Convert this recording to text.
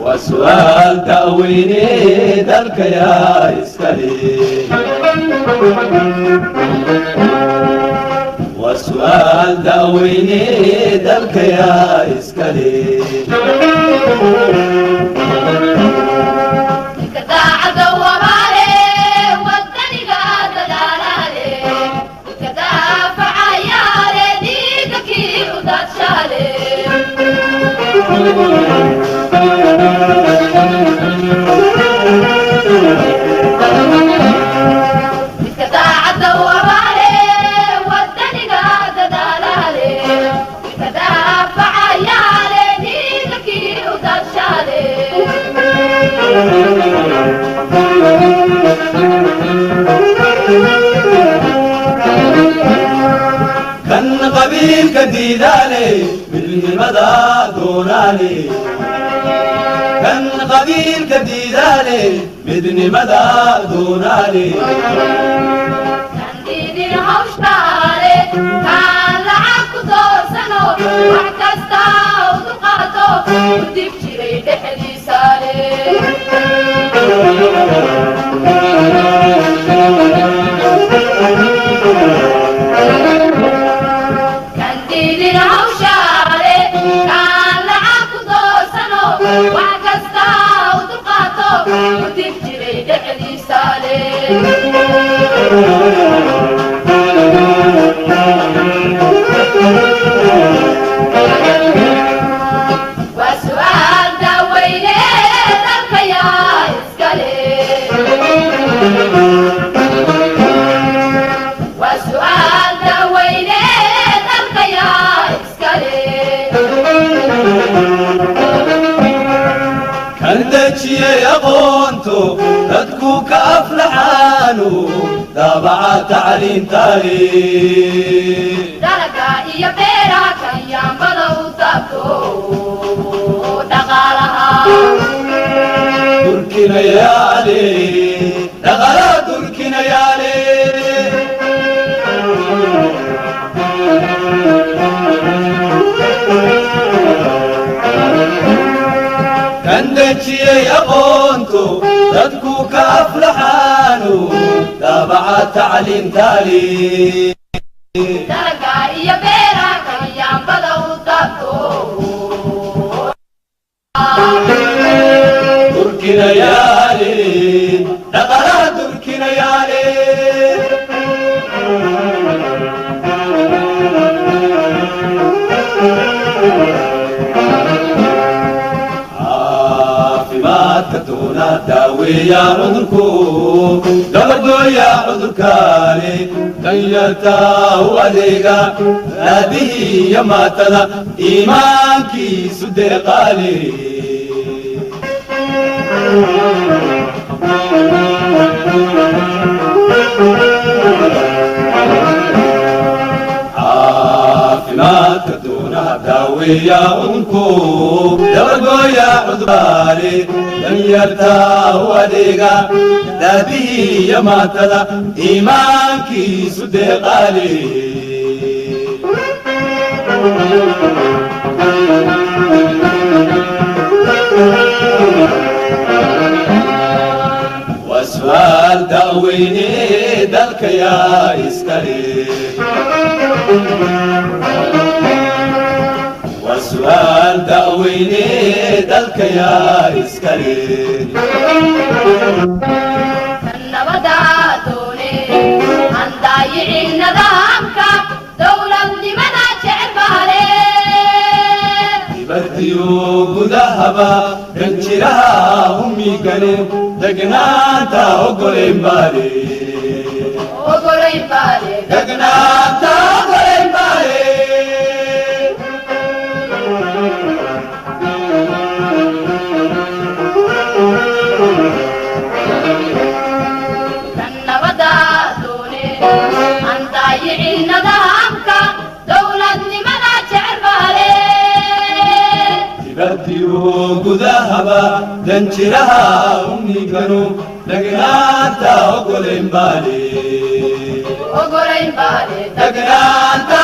Waa su'aal da'weyne, dalka yaa iskale? Waa su'aal da'weyne, dalka yaa iskale? Daacadda wabaale, wadaniga dadaalaale, dadka daafacayaale, dhiiga kii u daadshaale. Midka daacadda wabaale, wadaniga dadaalaale, dadka daafacayaale, dhiiga kii u daadshaale. Kan qabiilka diidaale, midnimada doonaale. Kan qabiilka diidaale, midnimada doonaale. Kan diidin hawshaale, kaan lacag ku doorsano, wax kasta u dulqaato, u dib jiray dhexdiisaale. Kan diidin hawshaale, kaan lacag ku doorsano, wax kasta u dulqaato, u dib jiray dhexdiisaale. Waa su'aal daaweyne, dalka yaa iskale? Waa su'aal daaweyne, dalka yaa iskale? Kan dejiyey aqoonto, dadku ka aflaxaanu, daabaca tacliintaale. Dalaga iyo beeraha kan yaambada u taabto dhaqaalaha durkinayaale, dhaqala durkinayaale. Kan dejiyey aqoonto, dadku ka aflaxaanu, daabaca tacliintaale. Dalaga iyo beeraha kan yaambada u taabto durkinayaale, dhaqala durkinayaale. Caafimaadka doona, daaweeya cudurku, dabargooya cudurkaale, danyarta u adeega, aabihii iyo maatada iimaankiisu deeqaale. Caafimaadka doona, daaweeya cudurku, dabargooya cudurkaale, danyarta u adeega, daabihii iyo maatada iimaankiisu deeqaale. Waa su'aal da'weyne, dalka yaa iskale? Waa su'aal da'weyne, dalka yaa iskale? Kan nabada doone, aan daayicin nidaamka dowladnimada jecel baale. Dibadiyo gudahaba danjiraha humigane, degnaanta ogoleyn baale. Ogolayn baale. Degnaanta ogoleyn baale. Kan nabada doone, aan daayicin nidaamka dowladnimada jecel baale. Dibadiyo gudahaba danjiraha humiganu, degnaanta ogoleyn baale. Ogolayn baale. Degnaanta